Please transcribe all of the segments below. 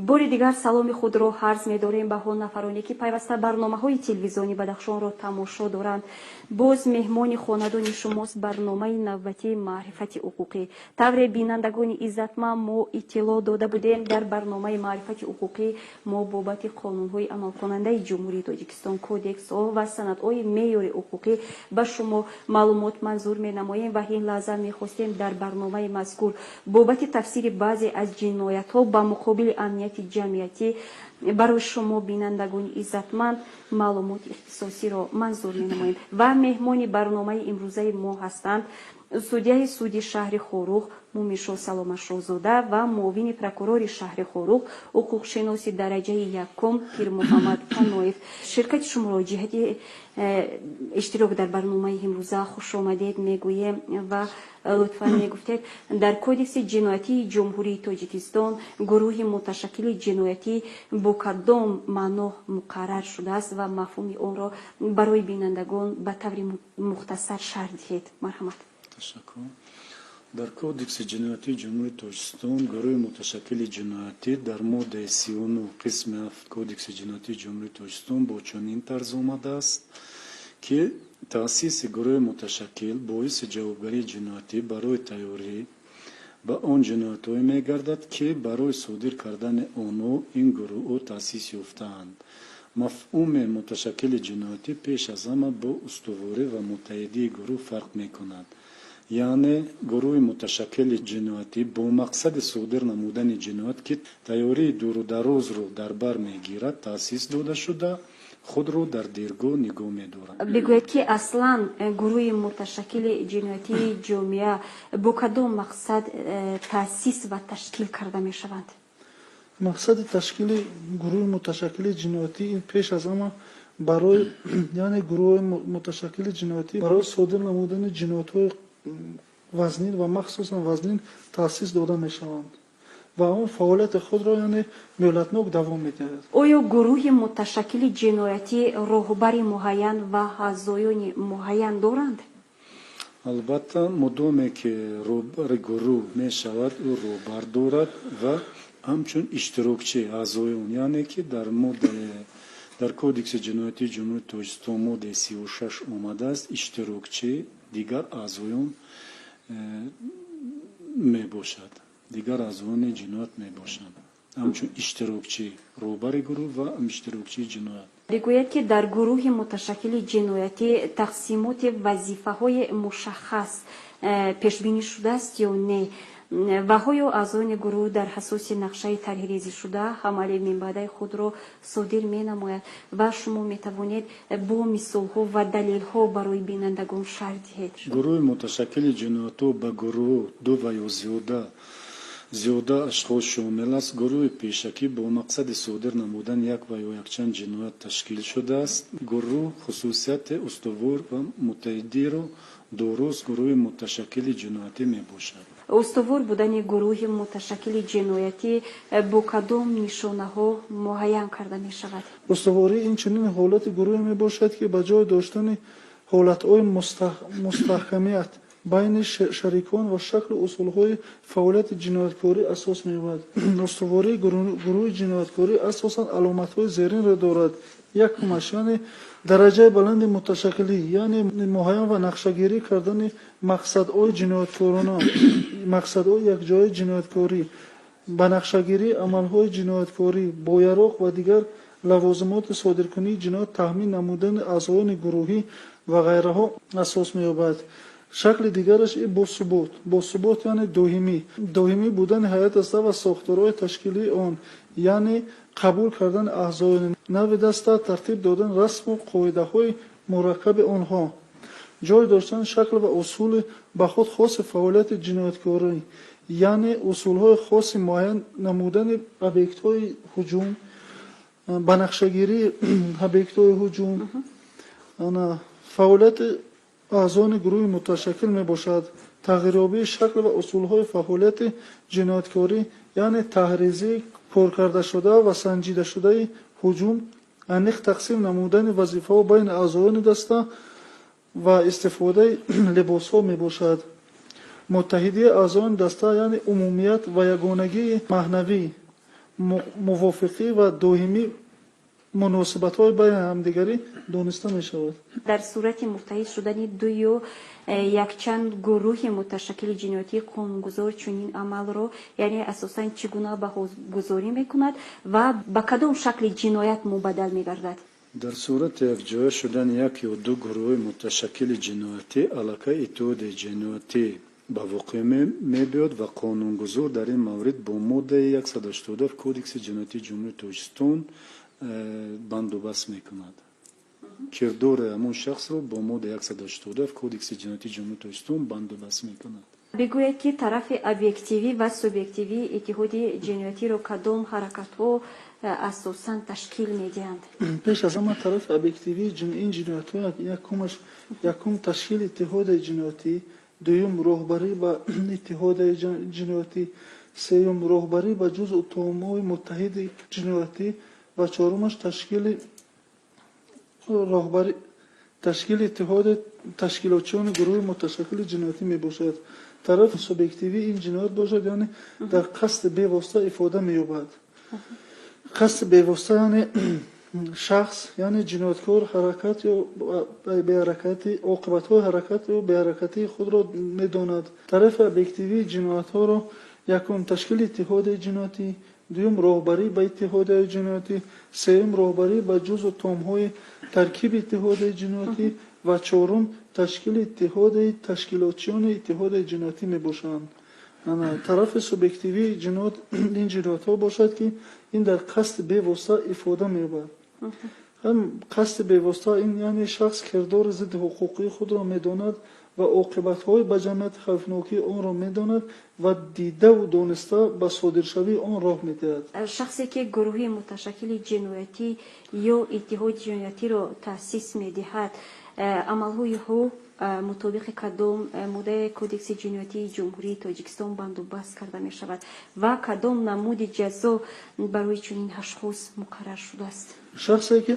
Бори дигар саломи худро арз медорем ба он нафароне, ки пайваста барномаҳои телевизиони Бадахшонро тамошо доранд. Боз меҳмони хонадони шумост барномаи навбатии «Маърифати ҳуқуқӣ». Тавре, бинандагони иззатманд, мо иттилоъ дода будем, дар барномаи «Маърифати ҳуқуқӣ» мо бобати қонунҳои амалкунандаи Ҷумҳурии Тоҷикистон, кодексҳо ва санадҳои меъёри ҳуқуқӣ ба шумо маълумот манзур менамоем ва ин лаҳза мехостем дар барномаи мазкур бобати тафсири баъзе аз ҷиноятҳо ба муқобили амнияти ҷамъиятӣ барои шумо, бинандагони иззатманд, маълумоти ихтисосиро манзур менамоем. Ва меҳмони барномаи имрӯзаи мо ҳастанд судяи суди шаҳри Хоруғ Муминшо Саломатшоҳзода ва муовини прокурори шаҳри Хоруғ, ҳуқуқшиноси дараҷаи якум Пирмуҳаммад Паноев. Ширкати шуморо ҷиҳати иштирок дар барномаи имрӯза хушомадед мегӯем ва лутфан мегуфтед, дар Кодекси ҷиноятии Ҷумҳурии Тоҷикистон гурӯҳи муташаккили ҷиноятӣ бо кадом маъно муқаррар шудааст ва мафҳуми онро барои бинандагон ба таври мухтасар шарҳ диҳед. Марҳамат. Ташаккур. Дар Кодекси ҷиноятии Ҷумҳурии Тоҷикистон гурӯҳи муташаккили ҷиноятӣ дар моддаи 39 қисми 7 Кодекси ҷиноятии Ҷумҳурии Тоҷикистон бо чунин тарз омадааст, ки таъсиси гурӯҳи муташаккил боиси ҷавобгарии ҷиноятӣ барои тайёрӣ ба он ҷиноятҳое мегардад, ки барои содир кардани онҳо ин гурӯҳҳо таъсис ёфтаанд. Мафҳуми муташаккили ҷиноятӣ пеш аз ҳама бо устуворӣ ва муттаҳидии гурӯҳ фарқ мекунад, яъне гурӯҳи муташаккили ҷиноятӣ бо мақсади содир намудани ҷиноят, ки тайёрии дуру дарозро дар бар мегирад, таъсис дода шуда, худро дар дергоҳ нигоҳ медорад. Бигӯед, ки аслан гурӯҳи муташаккили ҷиноятии ҷомеа бо кадом мақсад таъсис ва ташкил карда мешаванд? Мақсади ташкили гурӯҳи муташаккили ҷиноятӣ ин пеш аз ҳама барои, яъне гурӯҳи муташаккили ҷиноятӣ барои содир намудани ҷиноятҳои вазнин ва махсусан вазнин таъсис дода мешаванд ва он фаъолияти худро, яъне, муҳлатнок давом медиҳад. Оё гурӯҳи муташаккили ҷиноятӣ роҳбари муайян ва аъзоёни муайян доранд? Албатта, мудоме ки роҳбари гурӯҳ мешавад, ӯ роҳбар дорад ва ҳамчун иштирокчӣ аъзоён, яъне ки дар моддаи дар Кодекси ҷиноятии Ҷумҳурии Тоҷикистон моддаи 36 омадааст, иштирокчӣ дигар аъзоён мебошад, дигар аъзоёни ҷиноят мебошанд, ҳамчун иштирокчӣ роҳбари гурӯҳ ва иштирокчии ҷиноят. Бигӯяд, ки дар гурӯҳи муташаккили ҷиноятӣ тақсимоти вазифаҳои мушаххас пешбинӣ шудааст ё не ва оё аъзоёни гурӯҳ дар асоси нақшаи тарҳрезишуда амали минбаъдаи худро содир менамояд ва шумо метавонед бо мисолҳо ва далелҳо барои бинандагон шарҳ диҳед? Гурӯҳи муташаккили ҷиноятҳо ба гурӯҳ ду ва ё зиёда ашхос шомил аст. Гурӯҳи пешакӣ бо мақсади содир намудани як ва ё якчанд ҷиноят ташкил шудааст. Гурӯҳ хусусияти устувор ва муттаҳидиро дорост, гурӯҳи муташаккили ҷиноятӣ мебошад. Устувор будани гурӯҳи муташаккили ҷиноятӣ бо кадом нишонаҳо муайян карда мешавад? Устуворӣ ин чунин ҳолати гурӯҳе мебошад, ки ба ҷой доштани ҳолатҳои мустаҳкамият байни шарикон ва шаклу усулҳои фаъолияти ҷинояткорӣ асос меёбад. Устувории гурӯҳи ҷинояткорӣ асосан аломатҳои зеринро дорад. Якумаш, яъне дараҷаи баланди муташаккилӣ, яъне муайян ва нақшагирӣ кардани мақсадҳои ҷинояткорона, мақсадҳои якҷояи ҷинояткорӣ, ба нақшагирии амалҳои ҷинояткорӣ, бо яроқ ва дигар лавозимоти содиркунии ҷиноят таъмин намудани аъзоёни гурӯҳӣ ва ғайраҳо асос меёбад. Шакли дигараш и босубот, босубот, яъне доимӣ будани ҳайати даста ва сохторҳои ташкилии он, яъне қабул кардани аъзоёни нави даста, тартиб додани расму қоидаҳои мураккаби онҳо, ҷой доштани шакл ва усули ба худ хоси фаъолияти ҷинояткорӣ, яъне усулҳои хоси муайян намудани объектҳои ҳуҷум, ба нақшагирии объектҳои ҳуҷум, фаъолияти аъзони гурӯҳи муташаккил мебошад. Тағйирёбии шакл ва усулҳои фаъолияти ҷинояткорӣ, яъне тарҳрезии коркардашуда ва санҷидашудаи ҳуҷум, аниқ тақсим намудани вазифаҳо байни аъзоёни даста ва истифодаи либосҳо мебошад. Муттаҳидии аъзоёни даста, яъне умумият ва ягонагии маънавӣ, Мувофиқӣ ва доимӣ муносибатҳои байни ҳамдигарӣ дониста мешавад. Дар сурати муттаҳид шудани ду ё якчанд гурӯҳи муташаккили ҷиноятӣ, қонунгузор чунин амалро, яъне, асосан чӣ гуна баҳогузорӣ мекунад ва ба кадом шакли ҷиноят мубаддал мегардад? Дар сурати якҷоя шудани як ё ду гурӯҳи муташаккили ҷиноятӣ, аллакай иттиҳоди ҷиноятӣ ба воқеъ мебиёд ва қонунгузор дар ин маврид бо моддаи 187 Кодекси ҷиноятии Ҷумҳурии Тоҷикистон бандубаст мекунад. Кирдори ҳамон шахсро бо моддаи 187 Кодекси ҷиноятии Ҷумҳурии Тоҷикистон бандубаст мекунад. Бигӯед, ки тарафи объективӣ ва субъективии иттиҳоди ҷиноятиро кадом ҳаракатҳо асосан ташкил медиҳанд? Пеш аз ҳама, тарафи объективии ин ҷиноятҳо якумаш, якум, ташкили иттиҳоди ҷиноятӣ, дуюм, роҳбарӣ ба иттиҳоди ҷиноятӣ, сеюм, роҳбарӣ ба ҷузъу томҳои муттаҳиди ҷиноятӣ ва чорумаш, ташкили роҳбарӣ, ташкили иттиҳоди ташкилотчиёни гурӯҳи муташаккили ҷиноятӣ мебошад. Тарафи субъективии ин ҷиноят бошад, яъне дар қасди бевосита ифода меёбад. Қасди бевосита, яъне шахс, яъне ҷинояткор, ҳаракат ё беҳаракати, оқибатҳои ҳаракат ё беҳаракатии худро медонад. Тарафи объективии ҷиноятҳоро, якум, ташкили иттиҳоди ҷиноятӣ, дуюм, роҳбарӣ ба иттиҳоди ҷиноятӣ, сеюм, роҳбарӣ ба ҷузъу томҳои таркиби иттиҳоди ҷиноятӣ ва чорум, ташкили иттиҳоди ташкилотчиёни иттиҳоди ҷиноятӣ мебошанд. Тарафи субъективии ҷиноят ин ҷиноятҳо бошад, ки ин дар қасди бевосита ифода меёбад. Ҳам қасди бевосита ин, яъне шахс кирдори зидди ҳуқуқии худро медонад ва оқибатҳои ба ҷамъият хавфнокии онро медонад ва дидаву дониста ба содиршавии он роҳ медиҳад. Шахсе ки гурӯҳи муташаккили ҷиноятӣ ё иттиҳоди ҷиноятиро таъсис медиҳад, амалҳои ӯ мутобиқи кадом моддаи Кодекси ҷиноятии Ҷумҳурии Тоҷикистон бандубаст карда мешавад ва кадом намуди ҷазо барои чунин ашхос муқаррар шудааст? Шахсе ки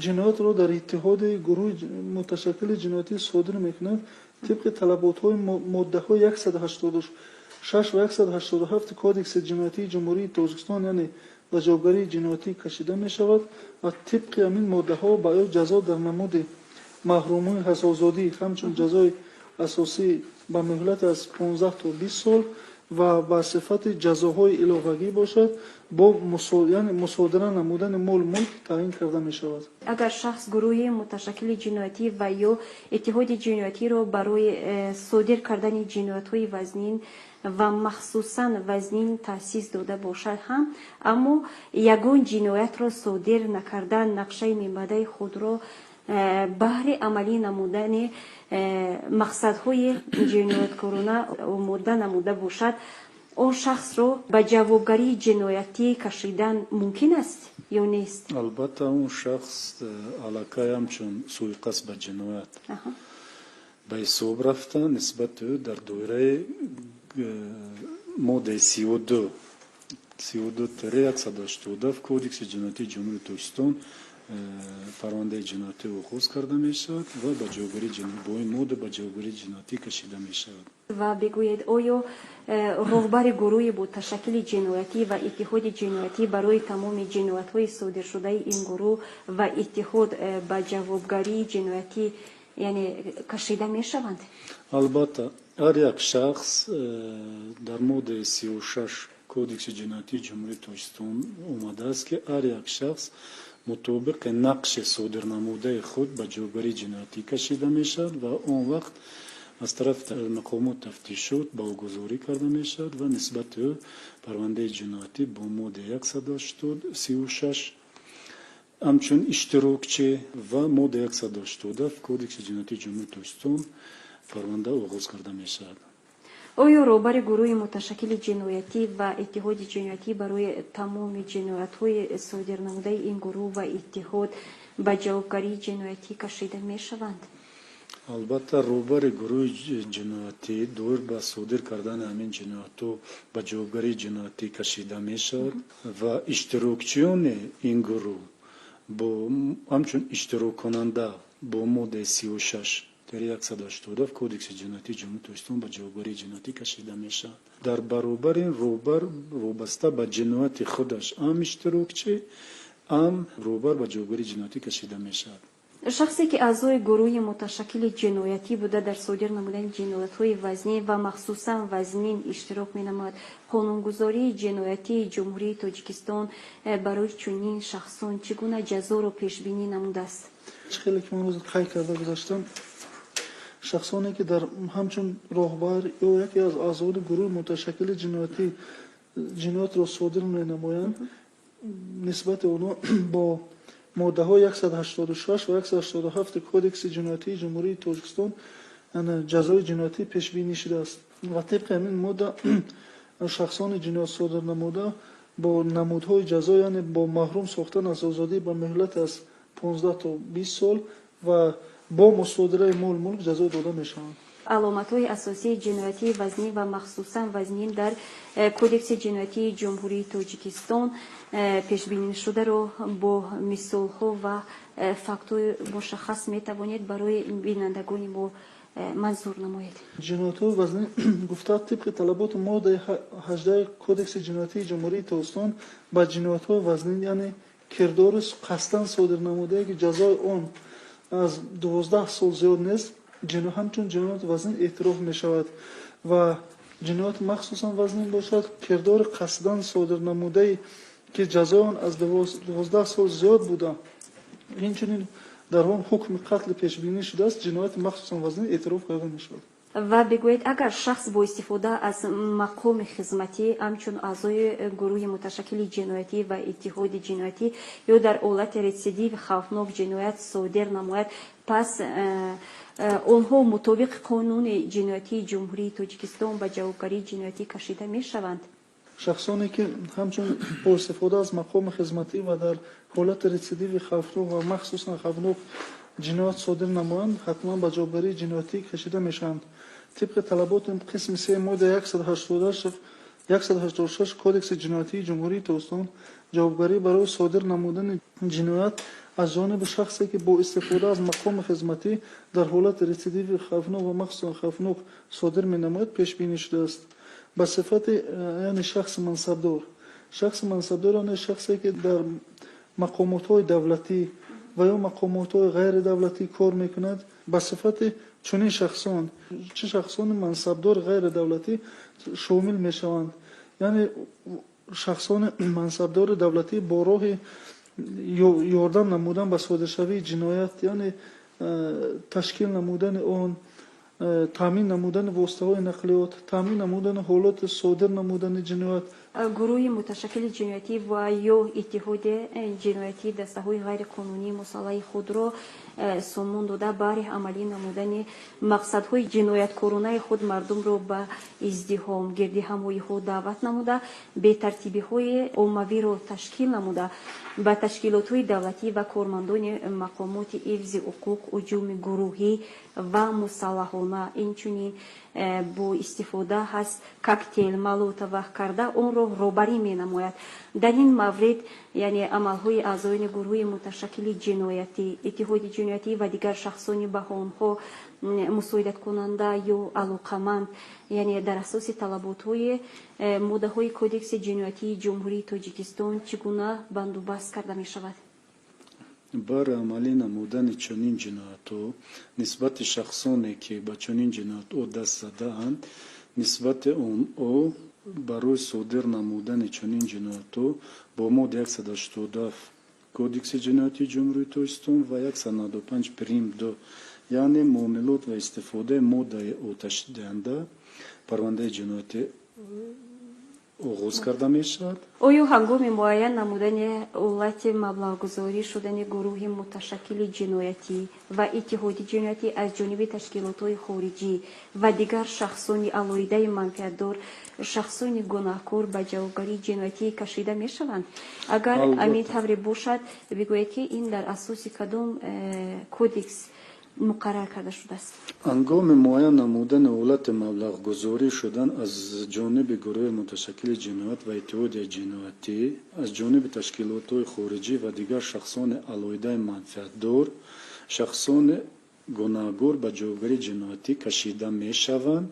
ҷиноятро дар иттиҳоди гурӯҳи муташаккили ҷиноятӣ содир мекунад, тибқи талаботҳои моддаҳои 186 ва 187 Кодекси ҷиноятии Ҷумҳурии Тоҷикистон, яъне ба ҷавобгарии ҷиноятӣ кашида мешавад ва тибқи ҳамин моддаҳо ба ӯ ҷазо дар намуди маҳрумӣ аз озодӣ ҳамчун ҷазои асосӣ ба муҳлати аз 15 то 20 сол ва ба сифати ҷазоҳои иловагӣ бошад, бо яъне мусодира намудани молу мулк таъин карда мешавад. Агар шахс гурӯҳи муташаккили ҷиноятӣ ва ё иттиҳоди ҷиноятиро барои содир кардани ҷиноятҳои вазнин ва махсусан вазнин таъсис дода бошад ҳам, аммо ягон ҷиноятро содир накарда, нақшаи минбаъдаи худро баҳри амалӣ намудани мақсадҳои ҷинояткорона омода намуда бошад, он шахсро ба ҷавобгарии ҷиноятӣ кашидан мумкин аст ё нест? Албатта, он шахс аллакай ҳамчун сӯиқасд ба ҷиноят ба ҳисоб рафта, нисбати ӯ дар доираи моддаи 32 32-187 Кодекси ҷиноятии Ҷумҳурии Тоҷикистон парвандаи ҷиноятӣ оғоз карда мешавад ва ба ҷавобгарии, бо ин модда ба ҷавобгарии ҷиноятӣ кашида мешавад. Ва бигӯед, оё роҳбари гурӯҳи муташаккили ҷиноятӣ ва иттиҳоди ҷиноятӣ барои тамоми ҷиноятҳои содиршудаи ин гурӯҳ ва иттиҳод ба ҷавобгарии ҷиноятӣ, яъне, кашида мешаванд? Албатта, ҳар як шахс дар моддаи 36 Кодекси ҷиноятии Ҷумҳурии Тоҷикистон омадааст, ки ҳар як шахс мутобиқи нақши содирнамудаи худ ба ҷавобгарии ҷиноятӣ кашида мешавад ва он вақт аз тарафи мақомот тафтишот баҳогузорӣ карда мешавад ва нисбати ӯ парвандаи ҷиноятӣ бо моддаи 136 ҳамчун иштирокчӣ ва моддаи 187 Кодекси ҷиноятии Ҷумҳурии Тоҷикистон парванда оғоз карда мешавад. Оё роҳбари гурӯҳи муташаккили ҷиноятӣ ва иттиҳоди ҷиноятӣ барои тамоми ҷиноятҳои содирнамудаи ин гурӯҳ ва иттиҳод ба ҷавобгарии ҷиноятӣ кашида мешаванд? Албатта, роҳбари гурӯҳи ҷиноятӣ доир ба содир кардани ҳамин ҷиноятҳо ба ҷавобгарии ҷиноятӣ кашида мешавад ва иштирокчиёни ин гурӯҳ бо ҳамчун иштироккунанда бо моддаи 36 тари 187 Кодекси ҷиноятии Ҷумҳурии Тоҷикистон ба ҷавобгарии ҷиноятӣ кашида мешавад. Дар баробари ин роҳбар вобаста ба ҷинояти худаш ҳам иштирокчӣ, ҳам роҳбар ба ҷавобгарии ҷиноятӣ кашида мешавад. Шахсе ки аъзои гурӯҳи муташаккили ҷиноятӣ буда, дар содир намудани ҷиноятҳои вазнин ва махсусан вазнин иштирок менамояд, қонунгузории ҷиноятии Ҷумҳурии Тоҷикистон барои чунин шахсон чӣ гуна ҷазоро пешбинӣ намудааст? Чӣ хеле ки ман қайд карда гузаштам, шахсоне ки дар ҳамчун роҳбар ё яке аз аъзои гурӯҳи муташаккили ҷиноятӣ ҷиноятро содир менамоянд, нисбати онҳо бо моддаҳои 186 ва 187 Кодекси ҷиноятии Ҷумҳурии Тоҷикистон ҷазои ҷиноятӣ пешбинӣ шудааст ва тибқи ҳамин модда шахсони ҷиноят содир намуда бо намудҳои ҷазо, яъне бо маҳрум сохтан аз озодӣ ба муҳлати аз 15 то 20 сол ва бо мусодираи мол мулк ҷазо дода мешаванд. Аломатҳои асосии ҷиноятии вазнин ва махсусан вазнин дар Кодекси ҷиноятии Ҷумҳурии Тоҷикистон пешбинишударо бо мисолҳо ва фактҳои мушаххас метавонед барои бинандагони мо манзур намоед? Ҷиноятҳои вазнин гуфта, тибқи талаботи моддаи 18 Кодекси ҷиноятии Ҷумҳурии Тоҷикистон ба ҷиноятҳои вазнин, яъне кирдори қасдан содир намудае, ки ҷазои он аз 12 сол зиёд нест, ҳамчун ҷинояти вазнин эътироф мешавад ва ҷинояти махсусан вазнин бошад, кирдори қасдан содир намудае, ки ҷазои он аз 12 сол зиёд буда, инчунин дар он ҳукми қатли пешбинӣ шудааст, ҷинояти махсусан вазнин эътироф карда мешавад. Ва бигӯед, агар шахс бо истифода аз мақоми хизматӣ ҳамчун аъзои гурӯҳи муташаккили ҷиноятӣ ва иттиҳоди ҷиноятӣ ё дар ҳолати ретсидиви хавфнок ҷиноят содир намояд, пас онҳо мутобиқи қонуни ҷиноятии Ҷумҳурии Тоҷикистон ба ҷавобгарии ҷиноятӣ кашида мешаванд? Шахсоне ки ҳамчун бо истифода аз мақоми хизматӣ ва дар ҳолати ретсидиви хавфнок ва махсусан хавфнок ҷиноят содир намоянд, ҳатман ба ҷавобгарии ҷиноятӣ кашида мешаванд. Тибқи талаботи қисми 3 моддаи 186 Кодекси ҷиноятии Ҷумҳурии Тоҷикистон ҷавобгарӣ барои содир намудани ҷиноят аз ҷониби шахсе, ки бо истифода аз мақоми хизматӣ дар ҳолати ретсидиви хавфнок ва махсусан хавфнок содир менамояд, пешбинӣ шудааст. Ба сифати, яъне, шахси мансабдор. Шахси мансабдор, яъне шахсе, ки дар мақомотҳои давлатӣ ва ё мақомотҳои ғайридавлатӣ кор мекунад, ба сифати чунин шахсон, чӣ шахсони мансабдори ғайридавлатӣ шомил мешаванд, яъне шахсони мансабдори давлатӣ бо роҳи ёрдам намудан ба содиршавии ҷиноят, яъне ташкил намудани он, таъмин намудани воситаҳои нақлиёт, таъмин намудани ҳолати содир намудани ҷиноят. Гурӯҳи муташаккили ҷиноятӣ ва ё иттиҳоди ҷиноятӣ дастаҳои ғайриқонунии мусаллаҳи худро сомон дода, баҳри амалӣ намудани мақсадҳои ҷинояткоронаи худ мардумро ба издиҳом, гирдиҳамоиҳо даъват намуда, бетартибиҳои оммавиро ташкил намуда, ба ташкилотҳои давлатӣ ва кормандони мақомоти ҳифзи ҳуқуқ ҳуҷуми гурӯҳӣ ва мусаллаҳона, инчунин бо истифода аз коктейл Молотова карда, онро роҳбарӣ менамояд, дар ин маврид, яъне амалҳои аъзоёни гурӯҳи муташаккили ҷиноятӣ, иттиҳоди ҷиноятӣ ва дигар шахсони ба онҳо мусоидаткунанда ё алоқаманд, яъне дар асоси талаботҳои моддаҳои Кодекси ҷиноятии Ҷумҳурии Тоҷикистон чӣ гуна бандубаст карда мешавад? Баҳри амалӣ намудани чунин ҷиноятҳо нисбати шахсоне, ки ба чунин ҷиноятҳо даст задаанд, нисбати онҳо барои содир намудани чунин ҷиноятҳо бо моддаи 187 Кодекси ҷиноятии Ҷумҳурии Тоҷикистон ва 195 прим 2, яъне муомилот ва истифодаи моддаи оташдиҳанда, парвандаи ҷиноятӣ оғоз карда мешавад. Оё ҳангоми муайян намудани ҳолати маблағгузорӣ шудани гурӯҳи муташаккили ҷиноятӣ ва иттиҳоди ҷиноятӣ аз ҷониби ташкилотҳои хориҷӣ ва дигар шахсони алоҳидаи манфиатдор, шахсони гунаҳкор ба ҷавобгарии ҷиноятӣ кашида мешаванд? Агар ҳамин тавре бошад, бигӯед, ки ин дар асоси кадом кодекс муқаррар карда шудааст? Ҳангоми муайян намудани ҳолати маблағгузорӣ шудан аз ҷониби гурӯҳи муташаккили ҷиноят ва иттиҳодияи ҷиноятӣ аз ҷониби ташкилотҳои хориҷӣ ва дигар шахсони алоҳидаи манфиатдор, шахсони Гунаҳгор ба ҷавобгарии ҷиноятӣ кашида мешаванд,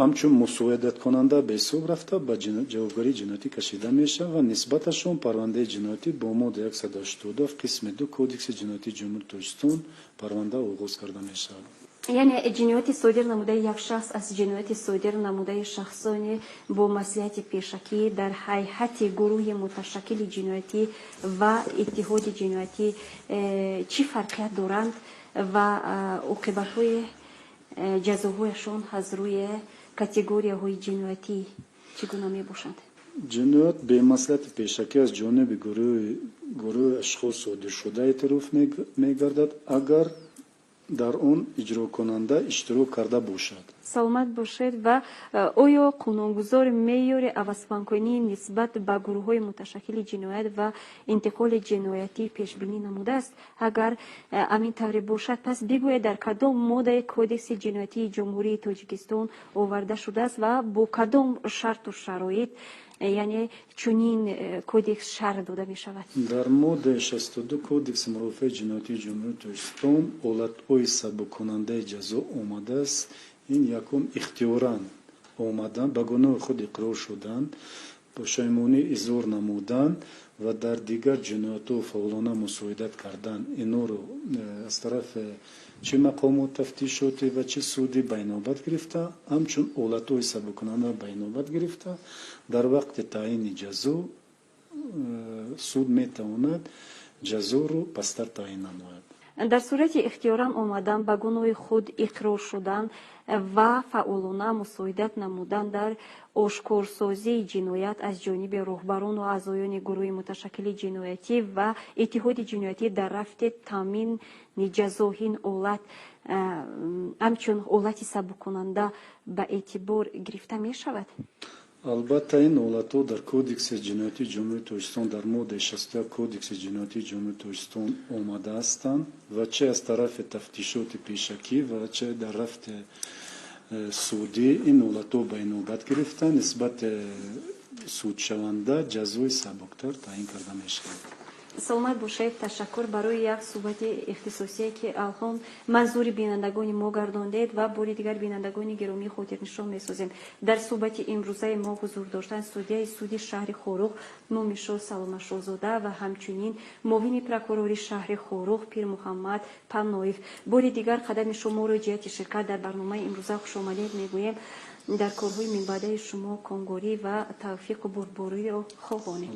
ҳамчун мусоидаткунанда ба ҳисоб рафта, ба ҷавобгарии ҷиноятӣ кашида мешаванд ва нисбаташон парвандаи ҷиноятӣ бо моддаи 187 қисми 2 Кодекси ҷиноятии Ҷумҳурии Тоҷикистон парванда оғоз карда мешавад. Яъне ҷинояти содир намудаи як шахс аз ҷинояти содир намудаи шахсоне бо маслиҳати пешакӣ дар ҳайати гурӯҳи муташаккили ҷиноятӣ ва иттиҳоди ҷиноятӣ чӣ фарқият доранд ва оқибатҳои ҷазоҳояшон аз рӯи категорияҳои ҷиноятӣ чӣ гуна мебошанд? Ҷиноят бемаслиҳати пешакӣ аз ҷониби гурӯҳи ашхос содиршуда эътироф мегардад, агар дар он иҷрокунанда иштирок карда бошад. Саломат бошед. Ва оё қонунгузор меъёри авазпаҳнкунӣ нисбат ба гурӯҳҳои муташаккили ҷиноят ва интиқоли ҷиноятӣ пешбинӣ намудааст? Агар ҳамин тавре бошад, пас бигӯед, дар кадом моддаи Кодекси ҷиноятии Ҷумҳурии Тоҷикистон оварда шудааст ва бо кадом шарту шароит, яъне чунин кодекс шарҳ дода мешавад? Дар моддаи 62 Кодекси мурофиаи ҷиноятии Ҷумҳурии Тоҷикистон ҳолатҳои сабуккунандаи ҷазо омадааст. Ин якум, ихтиёран омадан, ба гуноҳи худ иқрор шудан, пушаймонӣ изҳор намудан ва дар дигар ҷиноятҳо фаъолона мусоидат кардан. Инҳоро аз тарафи чӣ мақомот тафтишотӣ ва чӣ судӣ ба инобат гирифта, ҳамчун ҳолатҳои сабуккунанда ба инобат гирифта, дар вақти таъини ҷазо суд метавонад ҷазоро пасттар таъин намояд. Дар сурати ихтиёран омадан, ба гуноҳи худ иқрор шудан ва фаъолона мусоидат намудан дар ошкорсозии ҷиноят аз ҷониби роҳбарону аъзоёни гурӯҳи муташаккили ҷиноятӣ ва иттиҳоди ҷиноятӣ дар рафти таъмини ҷазо, ин ҳолат ҳамчун ҳолати сабуккунанда ба эътибор гирифта мешавад? Албатта, ин ҳолатҳо дар Кодекси ҷиноятии Ҷумҳурии Тоҷикистон, дар моддаи 61 Кодекси ҷиноятии Ҷумҳурии Тоҷикистон омада ҳастанд ва чи аз тарафи тафтишоти пешакӣ ва чи дар рафти судӣ ин ҳолатҳо ба инобат гирифта, нисбати судшаванда ҷазои сабуктар таъин карда мешавад. Саломат бошед. Ташаккур барои як суҳбати ихтисосие, ки алҳон манзури бинандагони мо гардондед. Ва бори дигар бинандагони гиромӣ хотирнишон месозем, дар суҳбати имрӯзаи мо ҳузур доштанд судяи суди шаҳри Хоруғ Мумишо Саломашозода ва ҳамчунин муовини прокурори шаҳри Хоруғ Пирмуҳаммад Паноев. Бори дигар қадами шуморо ҷиҳати ширкат дар барномаи имрӯза хушомадед мегӯем. Дар корҳои минбаъдаи шумо комгорӣ ва тавфиқу бурдбориро хоҳонем.